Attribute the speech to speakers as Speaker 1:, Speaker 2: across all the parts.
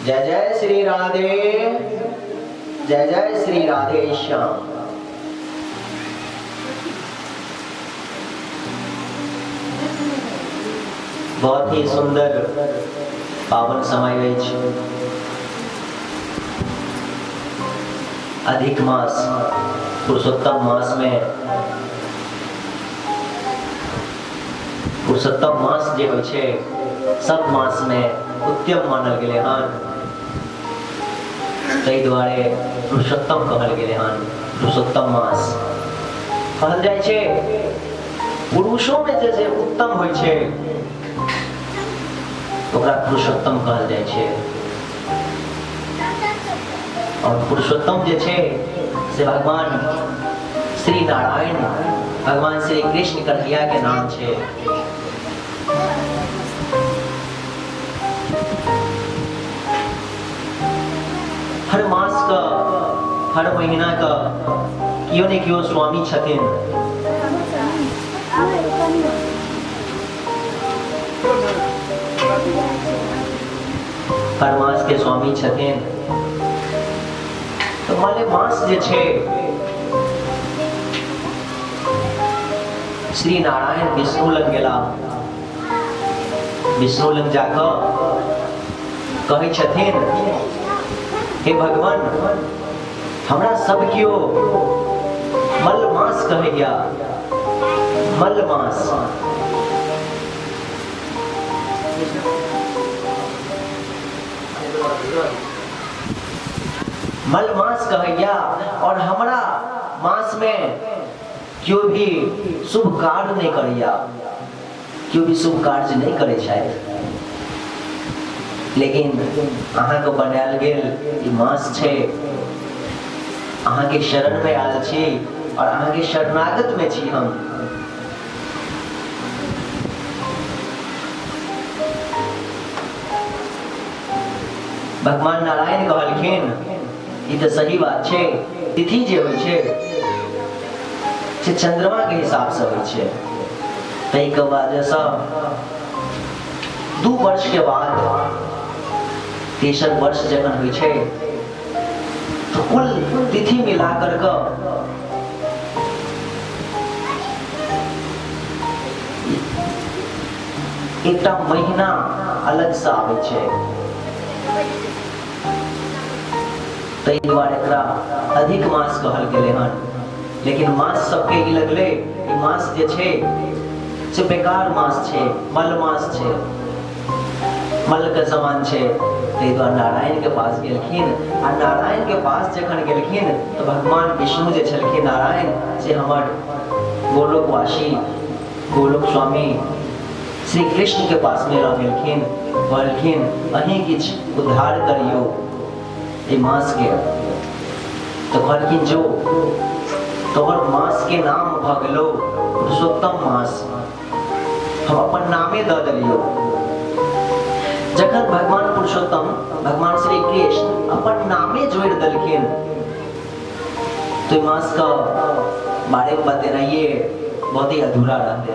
Speaker 1: जय जय श्री राधे, जय जय श्री राधे श्याम। बहुत ही सुंदर पावन समय अछि। अधिक मास, पुरुषोत्तम मास में, पुरुषोत्तम मास जे होइ छै सब मास में उत्तम मानल गेलै हन, ताहि दुआरे पुरुषोत्तम कहल गेलै हन। पुरुषोत्तम मास कहल जाइ छै। पुरुषो में जे जे उत्तम होइ छै ओकरा पुरुषोत्तम कहल जाइ छै। और पुरुषोत्तम जे छै से भगवान श्री नारायण, भगवान श्री कृष्ण कन्हैया के नाम छै। हर मास का, हर महीना का केओ ने केओ स्वामी छथिन। हर मास के स्वामी छथिन। तऽ मले मास जे छै, श्री नारायण विष्णु लग गेला। विष्णु लग जाकऽ कहै छथिन, हे भगवान, हमरा सब केओ मल मास कहैया, मल मास। मल मास कहैया और हमरा मास में केओ भी शुभ कार्य नहीं करैया, केओ भी शुभ कार्य नहीं करै छथि। लेकिन अहाँके बनायल गेल ई मास छै, अहाँके शरण में आयल छी और अहाँके शरणागत में छी हम। भगवान नारायण कहलखिन, ई तऽ सही बात छै। तिथि जे होइ छै से चंद्रमा के हिसाब से होइ छै। ताहिके वजहसँ 2 वर्ष के बाद तेसर वर्ष जखन होइ छै तऽ कुल तिथि मिला करके एकटा महीना अलगसँ आबै छै। ताहि दुआरे एकरा अधिक मास कहल गेलै हन। लेकिन मास सबके ई लगलै, ई मास जे छै से बेकार मास छै, मल मास छै, मल के समान छै। ताहि दुआरे नारायण के पास गेलखिन आ नारायण के पास जखन गेलखिन तऽ भगवान विष्णु जे छलखिन, नारायण, से हमर गोलोकवासी गोलोक स्वामी श्री कृष्ण के पास में लऽ गेलखिन। कहलखिन, अहीं किछु उद्धार करियौ एहि मास के। तऽ कहलखिन, जो तोहर मास के नाम भऽ गेलो पुरुषोत्तम मास, हम अपन नामे दऽ देलियौ। जखन भगवान पुरुषोत्तम भगवान श्री कृष्ण अपन नामे जोड़ि देलखिन तो मास का बारे में बतेनाइए बहुत ही अधूरा रहते।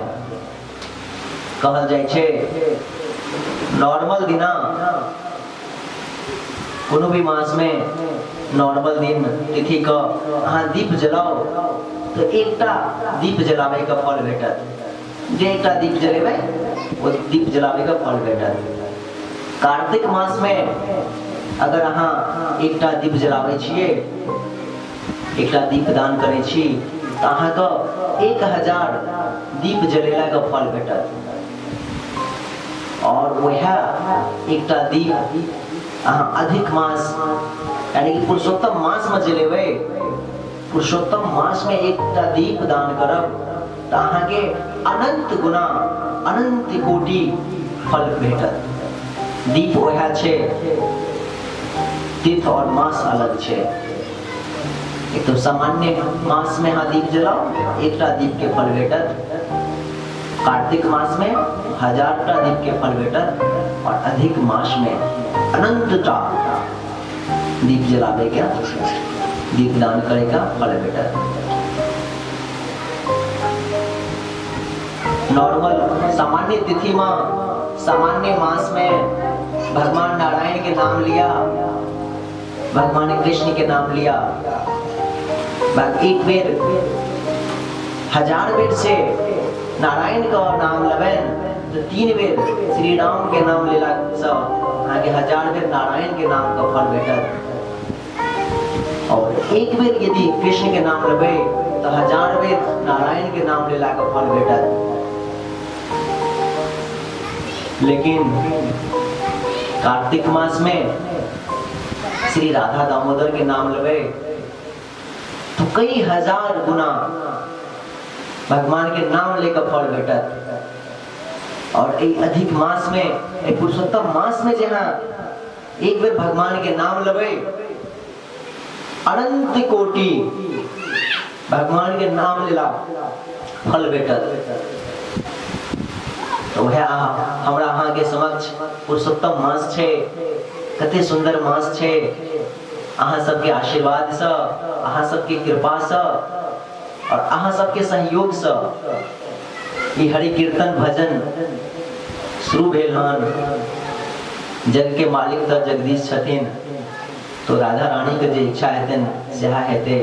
Speaker 1: कहल जाइ छै, नॉर्मल दिना कोनो भी मास में नॉर्मल दिन तिथि के अहाँ दीप जलाओ तऽ एकटा दीप जलाबै के फल भेटत। जे एकटा दीप जलेबै ओ दीप जलाबै के फल भेटत। कार्तिक मास में अगर अहाँ एकटा दीप जलाबै छियै, एकटा दीप दान करै छी, तऽ अहाँके 1000 दीप जलेलाके फल भेटत। और वएह एकटा दीप अहाँ अधिक मास यानी कि पुरुषोत्तम मासमे जलेबै, पुरुषोत्तम मासमे एकटा दीप दान करब तऽ अहाँके अनंत गुना अनंत कोटि फल भेटत। दीप वएह छै, तीर्थ और मास अलग छै। एकदम सामान्य मास में अहाँ दीप जलाओ, एकटा दीप के फल भेटत। कार्तिक मास में 1000टा दीप के फल भेटत और अधिक मास में अनंतटा दीप जलावे के, दीप दान करे का फल भेटत। नॉर्मल सामान्य तिथि में, सामान्य मास में भगवान नारायण के नाम लिया, भगवान कृष्ण के नाम लिया, एक बेर 1000 बेर से नारायण के नाम लेबनि तऽ 3 बेर श्री राम के नाम लेला से अहाँके 1000 बेर नारायण के नाम के फल भेटत। और एक बेर यदि कृष्ण के नाम लेबै तऽ 1000 बेर नारायण के नाम लेला के फल भेटत। लेकिन कार्तिक मास में श्री राधा दामोदर के नाम लेबै तो कई हजार गुना भगवान के नाम लेकर फल भेटत। और एहि अधिक मास में, एहि पुरुषोत्तम मास में जहाँ एक बेर भगवान के नाम लेबै, अनंत कोटि भगवान के नाम लेला फल भेटत। तो वह हमरा अहाँ के समक्ष पुरुषोत्तम मास छै, कते सुंदर मास छै। अहाँ सबके आशीर्वाद से, अहाँ सबके कृपा से और अहाँ सबके सहयोग से ई हरि कीर्तन भजन शुरू भेल हन। जग के मालिक तऽ जगदीश छथिन, तो राधा रानी के जे इच्छा हेतनि सएह हेतै।